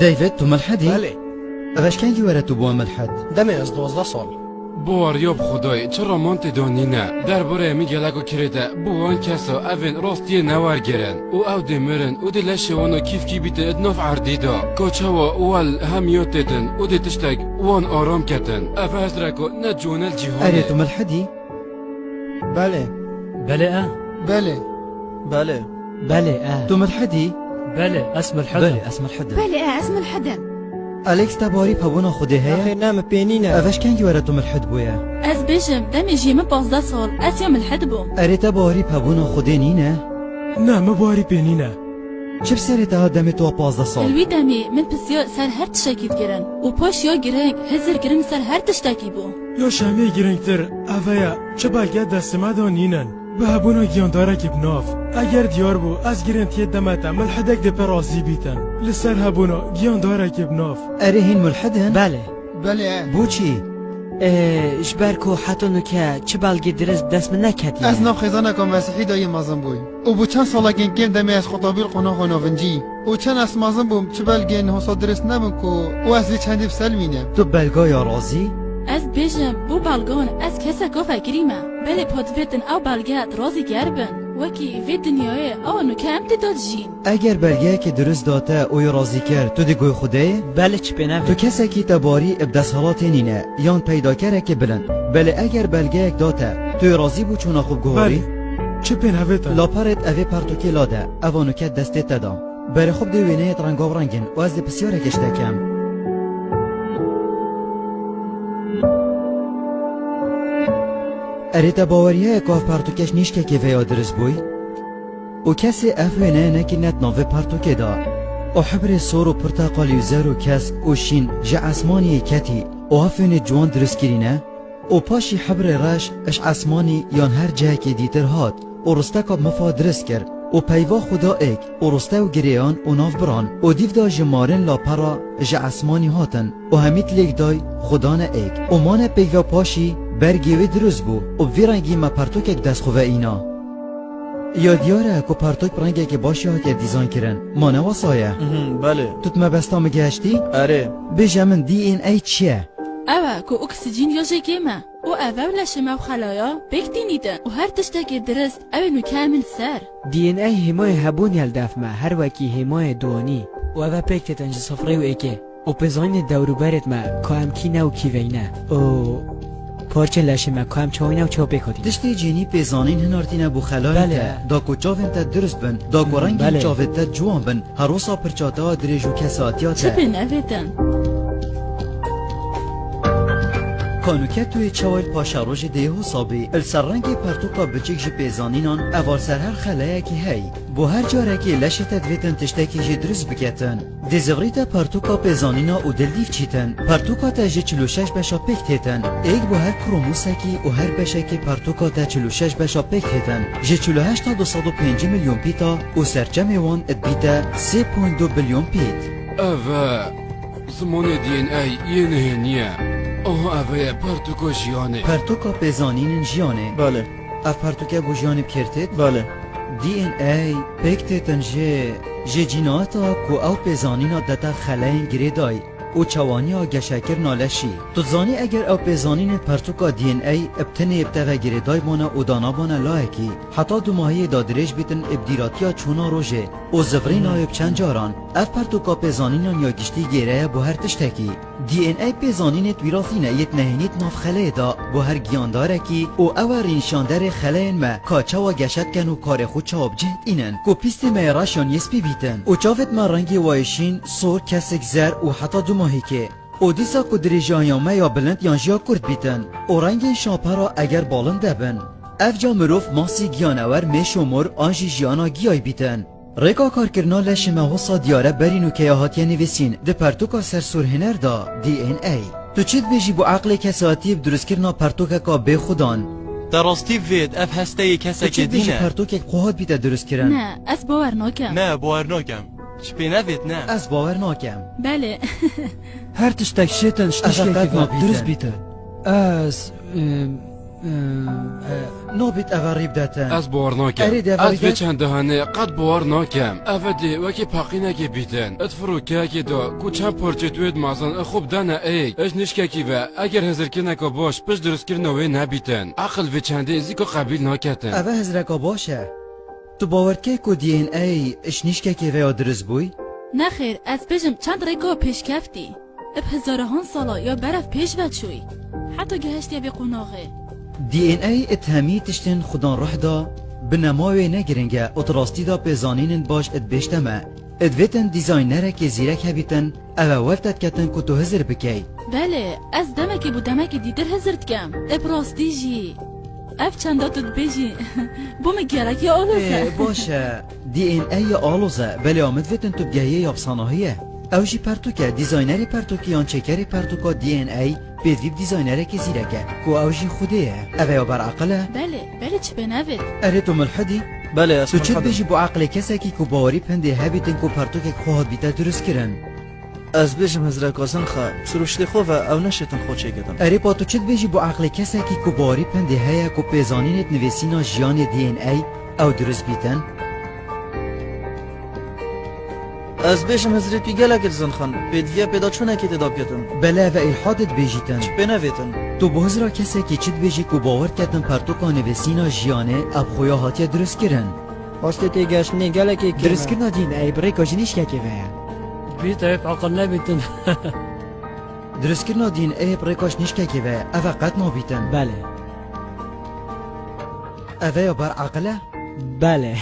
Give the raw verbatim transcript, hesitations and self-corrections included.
David, tu milhedî? Belê. Ev ji kengî were tu bû milhed? Demê ez dozdeh sal. Baweriya bi Xwedayê çi ramantê de nîne. Derbarê min geleko kirêt e, bo wan kesa evên rastiyê newergirin. Û ew dê mirin, û dê leşê wana kîfkî bîte di nav erdî de. Ka çawa wel hem ya têtin, û dê tiştek wan aram ketin. Ev hezreko ne ciwane li cîhanê. Erê, tu milhedî? Belê. Belê e. Belê. Belê. Belê e. Tu milhedî? Belê, ez milhed im. Belê, ez milhed im. Belê e, ez milhed im. Alex, te bawerî bi hebûna Xwedê heye? Nexêr, ne, min pê nîne. Ev ji kengî were tu milhed bûye? Ez bêjim, demê jî min pazdeh sal, ez ya milhed bûm. Erê, te bawerî bi hebûna Xwedê nîne? Ne, min bawerî pê nîne. Çi bi serê te hat demê tu wa pazdeh sal? Li wî demê min pisyar ser her tiştekî dikirin û paş ya giring, hizir kirin ser her tiştekî bû. Ya ji hemiyê giringtir ev e, çi belge destê me de nînin. Bi hebûna giyandarekî bi nav. Eger diyar bû, ez girêntiyê dime te, milhedek dê pê razî bîtin. Li ser hebûna giyandarekî bi nav. Erê, hîn mulhid in? Belê. Belê. Bo çi? Ee, ji ber ku heta nuke çi belgê dirist bi dest min neketiye. Ez nav xêzaneka Mesîhî de yê mezin bûy. Û bû çend salekên kêm demê ez qutabî li qonaxa navincî. Û çend ez mezin bûm, çi belgên hosa dirist nebin ku û ez vê çendî biselmînim. Tu belga ya razî? Ez dibêjim, bo belgan ez keseka vekirî me. Belê pa divêtin ew belge di razî ger bin. Wekî vê dinyayê ew nuke em tê de dijîn. Eger belgeyekê dirust da te û yê razî kir, tu dê guhê xwe deyê? Belê, çi pê nevê. Tu kesekî te barî bi desthilatê nîne, yan peydakerekê bilind. Belê eger belgeyek da te, tu yê razî bû çûna xwe biguharî? Belê. Çi pê nevê te? Laperê di evê pertûkê la de, eva nuke destê te da. Berê xwe bidê wêneyê di renga û rengin û ez dê pisyareke ji te kem. Erê te bawerî heye ku ev pertûke ji nîşkekê ve ya dirust bûy? Û kesê ev wêneye nekirine di navê pertûkê de. Û hibrê sor û pirteqalî û zer û kesk û şîn ji esmaniyê ketî û ev wênê ciwan dirust kirîne. Û paşî hibrê reş ji esmanî yan her cihekê dîtir hat û risteka bi mifa dirust kir û peyva xwe da êk û riste û girêyan û navbiran û dîv da ji marin lapera ji esmanî hatin û hemî tilêk day xwe dane êk û mane pêk ve paşî bergê wê dirust bû û bi vî rengî me pertokek dest xwe ve îna. Ya diyar e ku pertok bi rengekê başî hatiye dîzayn kirin. Ma ne wesa ye? Mhm, belê. Tu di mebesta min gihiştî? Erê. Bêje min D N A çi ye? Ew e ku oksîjîn ya jê kêm e û ev ew leşê me û xelaya pêk tînîtin û her tiştekê dirist ew ê nûke min ser. D N A hêmayê hebûnê li def me, her wekî hêmayê duanî. Û ev e pêk têtin ji sifrê û êkê. Û pêzanînê dewrûberêt me, ka em kî ne û kî veyne. Û parçê leşê me, ka em çawîne û çaw pêk hatîne. Tiştê cênî pêzanîn hinartîne bo xelayên Belê. te, da ku çavên te dirust bin, da ku Hmm, rengên belê. çavê te ciwan bin, her wisa pirça te ya dirêj û kesatiya Çi te. pê nevêtin? Ka nûke tu yê çawa li paşerojê dê yê hosa bî? Li ser rengê pertûka biçik ji pêzanînan, eva li ser her xeleyekî hey. Bo her carekê leşê te divêtin tiştekî jê dirust biketin. Dê zivrî te pertûka pêzanîna û dildîv çîtin. Pertûka te ji çil û şeş beşa pêk têtin. Êk bo her kromosekî û her beşekê pertûka te çil û şeş beşa pêk têtin. Ji çil û heşt ta du sed û pêncî milyon pîta û serçemê wan dibîte sê point du bilyon pît. Ev e zimanê D N A yê nihênî ye. Aha ev e ye pertûka jiyanê. Pertûka pêzanînên jiyanê. Belê. Ev pertûke bo jiyanê bi kêr têt? Belê. D N A pêk têtin ji, ji cînata ku ew pêzanîna dete xeleyên girêdayî û çawaniya geşekirina leşî. Tu dizanî eger ew pêzanînên pertûka D N A bi tinê bi te ve girêdayî bana û danabana layekî, heta dumahiyê da dirêj bîtin bi dîratiya çûna rojê û zivrîna wê bi çend caran, ev pertûka pêzanînan ya giştî gêre ye bo her tiştekî. D N A pêzanînê di wîrasî ne yê di nehênî di nav xeleyê de bo her giyandarekî û ew e rînîşanderê xeleyên me ka çawa geşe dikin û karê xwe çawa bi cih dînin ku pîstê me yê reş yan yê spî bîtin û çavêt me rengê wayê şîn, sor, kesik, zer û heta dumahîkê û dîsa ku dirêjiya ya me ya bilind yan jî ya kurt bîtin û rengên şapera eger balind de bin. Ev ca mirov, masî, giyanewer, mêş û mor an jî jiyana giyayî bîtin. Rêka karkirina leşê me hosa diyar e berî nûke ya hatiye nivîsîn di pertûka sersûrhêner de D N A. Tu çi dibêjî bo eqlê kesatiyê bi dirustkirina pertûkeka bêxudan? Te rastî vêt, ev hesteyê kesekê dîn e. Tu çi dibêjî pertûkek xwe hat bîte dirustkirin? Ne, ez bawer nakem. Ne, bawer nakem. Ji pê nevêt ne. Ez bawer nakem. Belê. Her tiştek şêtin ji tiştekî ve dirust bîte. Ez, em, Nobît eve rî bidetin. Ez bawer nakem. Erê, de eve Ez rî vê de- çendehanê qet bawer nakem. Eve dê wekî paqînekê bîtin. It firokeyekê da ku çend parçeyê tu êd mezin ê xwe bidene êk. Iş nişkekî ve, eger hizirkirineka baş pişt dirustkirina wê nebîtin. Eqil vê çendê zî ku qebîl naketin. Eve hizireka baş e. Tu bawer dikey ku D N A iş nişkekê veya dirust bûy? Nexêr, ez bêjim çend rêka pêşkeftî. Bi hezarahan sala ya berev pêş ve çûy. Heta gihiştiye vê qonaxê. D N A it hemî tiştên xudan ruh da, bi nema wê ne giring e û di rastî de pêzanînên baş it bêşte me. It vêtin dîzaynerekê zîrek hebîtin, ev e wer te diketin ku tu hizir bikey. Belê, ez demekê bo demekê dîtir hizir dikem. Ê bi rastî jî. Ev çenda tu dibêjî, bo min gerek ya aloz e. Ê, baş e. D N A ya aloz e, belê ya min divêtin tu bigehiyê ya bi sanahî ye. Ew jî pertûk e, dîzaynerê pertûkê yan çêkerê pertûka D N A pêdivî bi dîzaynerekê zîrek e, ku ew jî Xwedê ye. Ev e ya ber eqil e? Belê, belê çi pê nevêt. Erê tu milhidî? Belê, ez Tu çi milhidim. dibêjî bo eqilê kesekî ku bawerî bi hindê hebîtin ku pertûkek xwe hatbîte dirustkirin? Ez bêjim hizireka zinxe, bi sirûştê xwe ve ew neşêtin xwe çêketin. Erê pa tu çi dibêjî bo eqlê kesekî ku bawerî pindê heye ku pêzanînê di nivîsîna jiyanê D N A ew dirust bîtin? Ez bêjim hizirê pî gelekê dizinxin, pêdiviya pêdaçûnekê tê da biketin. Belê ev e îlhadê dibêjîtin. Çi pê nevêtin. Tu bo hizira kesekî çi dibêjî ku bawer diketin pertûka nivîsîna jiyanê ev xuya hatiye dirustkirin? Rastî têgihiştinê gelekê kêm e. Dirustkirina D N A bi rêka ji nişkekê ve ye. Bît ew aqil nebîtin. Dirustkirina D N A bi rêka ji nişkekê ve ye. Ev e qet nabîtin. Belê. Ev e ya ber aqil e? Belê.